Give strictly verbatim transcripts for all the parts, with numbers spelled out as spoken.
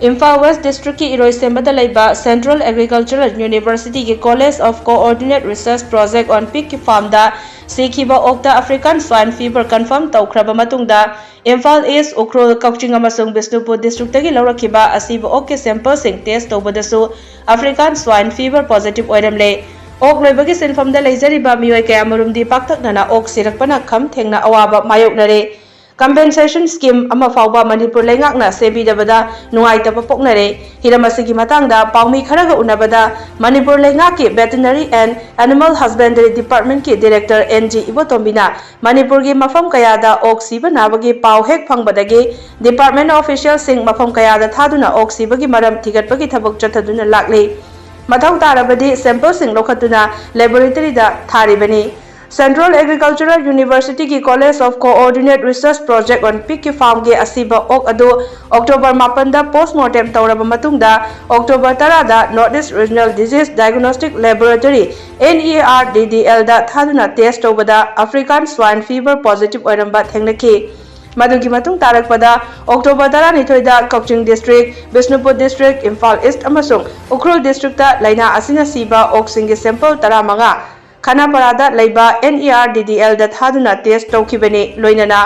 Imphal west ꯗꯤꯁꯇ꯭ꯔꯤꯛꯀꯤ ꯏꯔꯣꯏꯁꯦꯝꯕꯗ ꯂꯩꯕ Central Agricultural Universityꯒꯤ College of Coordinate Research Project on Pigꯀꯤ farmꯗ ꯁꯤꯈꯤꯕ ꯑꯣꯛꯇ African Swine Fever confirm ꯇꯧꯈ꯭ꯔꯕ ꯃꯇꯨꯡꯗ, ꯏꯝꯐꯥꯜ ꯏꯁ, ꯎꯈ꯭ꯔꯨꯜ, ꯀꯛꯆꯤꯡ ꯑꯃꯁꯨꯡ ꯕꯤꯁꯅꯨꯄꯨꯔ ꯗꯤꯁꯇ꯭ꯔꯤꯛꯇꯒꯤ ꯂꯧꯔꯛꯈꯤꯕ ꯑꯁꯤꯕ ꯑꯣꯛꯀꯤ sampleꯁꯤꯡ test ꯇꯧꯕꯗꯁꯨ African Swine Fever positive ꯑꯣꯏꯔꯝꯂꯦ꯫ ꯑꯣꯛ ꯂꯣꯏꯕꯒꯤ ꯁꯤꯟꯐꯝꯗ ꯂꯩꯖꯔꯤꯕ ꯃꯤꯑꯣꯏ ꯀꯌꯥꯃꯔꯨꯝꯗꯤ ꯄꯥꯛꯇꯛꯅꯅ ꯑꯣꯛ ꯁꯤꯔꯛꯄꯅ ꯈꯝ ꯊꯦꯡꯅ ꯑꯋꯥꯕ ꯃꯥꯌꯣꯛꯅꯔꯦ꯫ Compensation scheme ꯑꯃ ꯐꯥꯎꯕ ꯃꯅꯤꯄꯨꯔ ꯂꯩꯉꯥꯛꯅ ꯁꯦꯝꯕꯤꯗꯕꯗ ꯅꯨꯡꯉꯥꯏꯇꯕ ꯄꯣꯛꯅꯔꯦ꯫ ꯍꯤꯔꯝ ꯑꯁꯤꯒꯤ ꯃꯇꯥꯡꯗ ꯄꯥꯎꯃꯤ ꯈꯔꯒ ꯎꯅꯕꯗ ꯃꯅꯤꯄꯨꯔ ꯂꯩꯉꯥꯛꯀꯤ Veterinary and Animal Husbandry Departmentꯀꯤ Director N G ꯏꯕꯣꯇꯣꯝꯕꯤꯅ ꯃꯅꯤꯄꯨꯔꯒꯤ ꯃꯐꯝ ꯀꯌꯥꯗ ꯑꯣꯛ ꯁꯤꯕ ꯅꯥꯕꯒꯤ ꯄꯥꯎ ꯍꯦꯛ ꯐꯪꯕꯗꯒꯤ department officialꯁꯤꯡ ꯃꯐꯝ ꯀꯌꯥꯗ ꯊꯥꯗꯨꯅ ꯑꯣꯛ ꯁꯤꯕꯒꯤ ꯃꯔꯝ ꯊꯤꯒꯠꯄꯒꯤ ꯊꯕꯛ ꯆꯠꯊꯗꯨꯅ ꯂꯥꯛꯂꯤ꯫ ꯃꯊꯧ ꯇꯥꯔꯕꯗꯤ sampleꯁꯤꯡ ꯂꯧꯈꯠꯇꯨꯅ laboratoryꯗ ꯊꯥꯔꯤꯕꯅꯤ꯫ Central Agricultural Universityꯒꯤ College of Coordinate Research Project on Pigꯀꯤ farmꯒꯤ ꯑꯁꯤꯕ ꯑꯣꯛ ꯑꯗꯨ October ꯃꯥꯄꯟꯗ post mortem ꯇꯧꯔꯕ ꯃꯇꯨꯡꯗ, October ꯇꯔꯥꯗ North East Regional Disease Diagnostic Laboratory, N E R D D Lꯗ ꯊꯥꯗꯨꯅ test ꯇꯧꯕꯗ African Swine Fever positive ꯑꯣꯏꯔꯝꯕ ꯊꯦꯡꯅꯈꯤ꯫ ꯃꯗꯨꯒꯤ ꯃꯇꯨꯡ ꯇꯥꯔꯛꯄꯗ, October ꯇꯔꯥꯅꯤꯊꯣꯏꯗ ꯀꯛꯆꯤꯡ district, Bishnupur district, Imphal East ꯑꯃꯁꯨꯡ ꯎꯈ꯭ꯔꯨꯜ districtꯇ ꯂꯥꯏꯅꯥ ꯑꯁꯤꯅ ꯁꯤꯕ ꯑꯣꯛꯁꯤꯡꯒꯤ sample ꯇꯔꯥꯃꯉꯥ ꯈꯥꯅꯥꯄꯥꯔꯥꯗ ꯂꯩꯕ N E R D D Lꯗ ꯊꯥꯗꯨꯅ test ꯇꯧꯈꯤꯕꯅꯤ꯫ ꯂꯣꯏꯅꯅ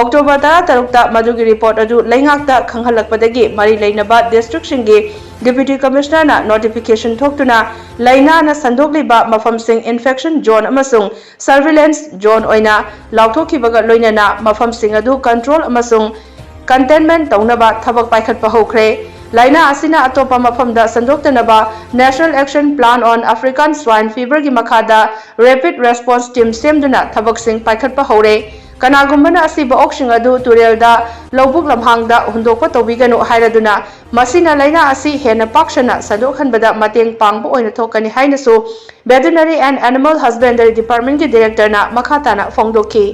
October ꯇꯔꯥꯇꯔꯨꯛꯇ ꯃꯗꯨꯒꯤ report ꯑꯗꯨ ꯂꯩꯉꯥꯛꯇ ꯈꯪꯍꯜꯂꯛꯄꯗꯒꯤ ꯃꯔꯤ ꯂꯩꯅꯕ districtꯁꯤꯡꯒꯤ Deputy Commissionerꯅ notification ꯊꯣꯛꯇꯨꯅ ꯂꯥꯏꯅꯥꯅ ꯁꯟꯗꯣꯛꯂꯤꯕ ꯃꯐꯝꯁꯤꯡ infection zone ꯑꯃꯁꯨꯡ surveillance zone ꯑꯣꯏꯅ ꯂꯥꯎꯊꯣꯛꯈꯤꯕꯒ ꯂꯣꯏꯅꯅ ꯃꯐꯝꯁꯤꯡ ꯑꯗꯨ control ꯑꯃꯁꯨꯡ containment ꯇꯧꯅꯕ ꯊꯕꯛ ꯄꯥꯏꯈꯠꯄ ꯍꯧꯈ꯭ꯔꯦ꯫ ꯂꯥꯏꯅꯥ ꯑꯁꯤꯅ ꯑꯇꯣꯞꯄ ꯃꯐꯝꯗ ꯁꯟꯗꯣꯛꯇꯅꯕ National Action Plan on African Swine Feverꯒꯤ ꯃꯈꯥꯗ rapid response team ꯁꯦꯝꯗꯨꯅ ꯊꯕꯛꯁꯤꯡ ꯄꯥꯏꯈꯠꯄ ꯍꯧꯔꯦ꯫ ꯀꯅꯥꯒꯨꯝꯕꯅ ꯑꯁꯤꯕ ꯑꯣꯛꯁꯤꯡ ꯑꯗꯨ ꯇꯨꯔꯦꯜꯗ, ꯂꯧꯕꯨꯛ ꯂꯝꯍꯥꯡꯗ ꯍꯨꯟꯗꯣꯛꯄ ꯇꯧꯕꯤꯒꯅꯨ ꯍꯥꯏꯔꯗꯨꯅ, ꯃꯁꯤꯅ ꯂꯥꯏꯅꯥ ꯑꯁꯤ ꯍꯦꯟꯅ ꯄꯥꯛꯁꯟꯅ ꯁꯟꯗꯣꯛꯍꯟꯕꯗ ꯃꯇꯦꯡ ꯄꯥꯡꯕ ꯑꯣꯏꯅ ꯊꯣꯛꯀꯅꯤ ꯍꯥꯏꯅꯁꯨ Veterinary and Animal Husbandry Departmentꯀꯤ Directorꯅ ꯃꯈꯥ ꯇꯥꯅ ꯐꯣꯡꯗꯣꯛꯈꯤ꯫